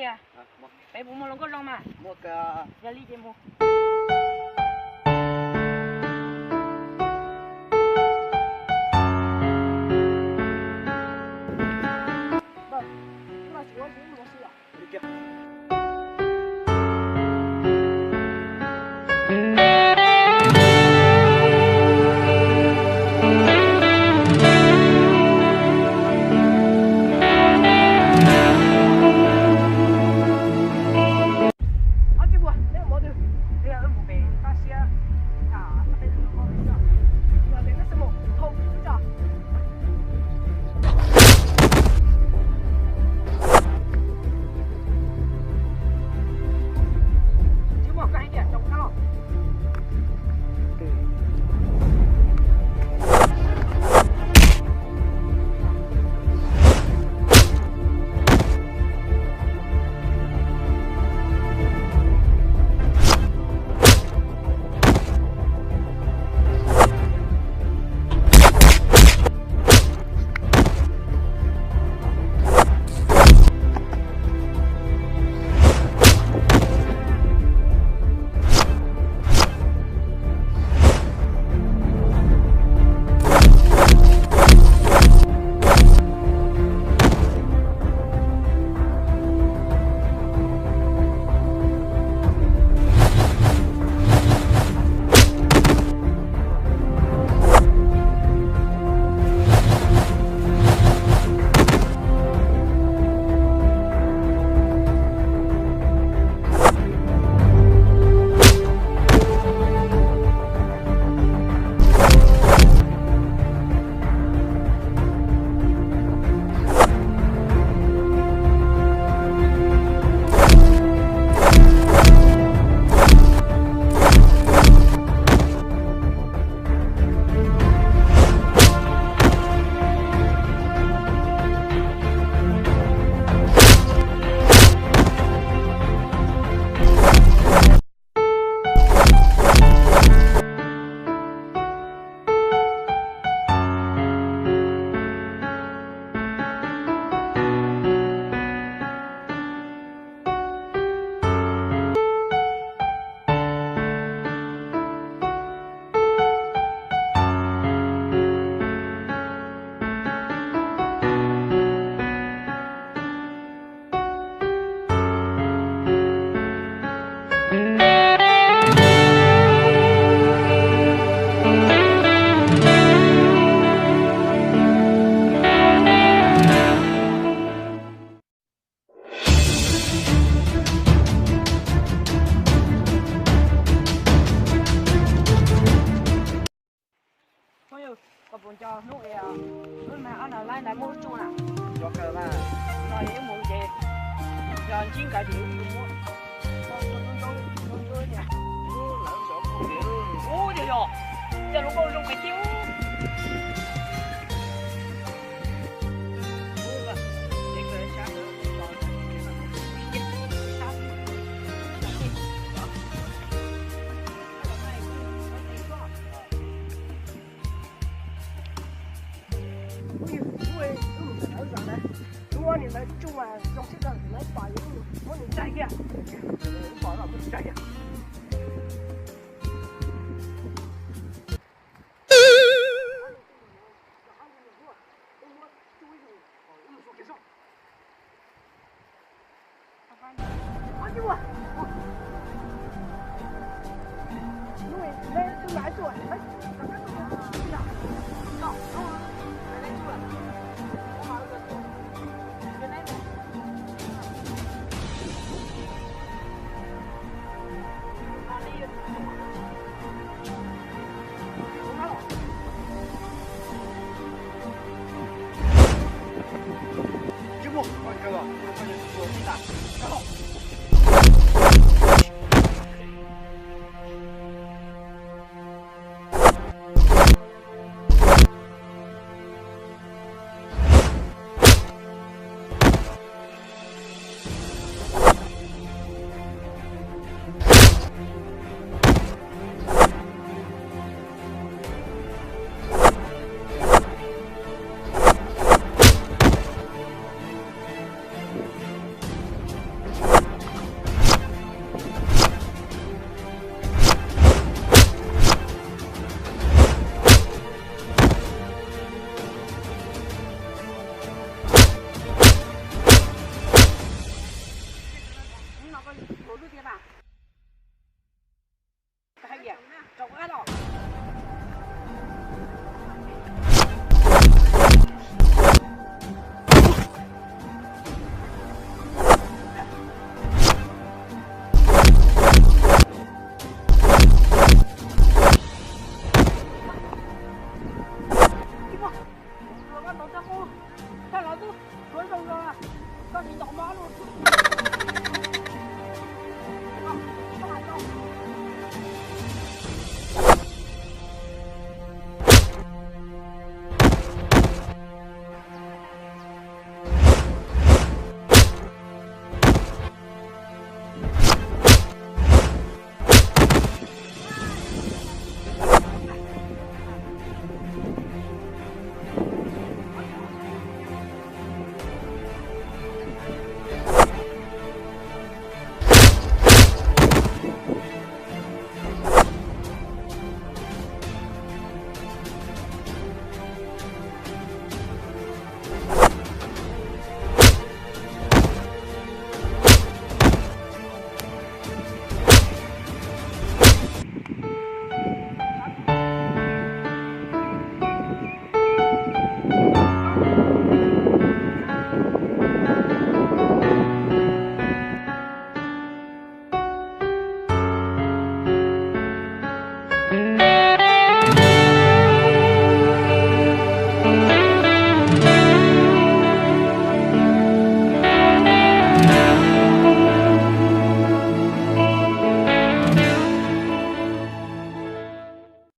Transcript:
Peb puas muaj hluas nkauj zoo mas? Yog li ces mus. Phooj ywg, koj puas nco hnub es wb mag ob no laib ntawd muaj lub tsuj na? Nco kawg mas. No yog wb mus ces yog ntsib nkawd ces wb mus muab. Ub, yog yog, cas hluas nkauj zoo kawg thiab. Ub, ub, ub, ntawm lawv zos na, hnub niam lawv tsuj mas zoo siab kawg, lawv pom yus muab nws tsaig kiag, pom no muab nws tsaig kiag. Koj yuav tus hluas lub tiag mas. Koj hais tias rau koj los.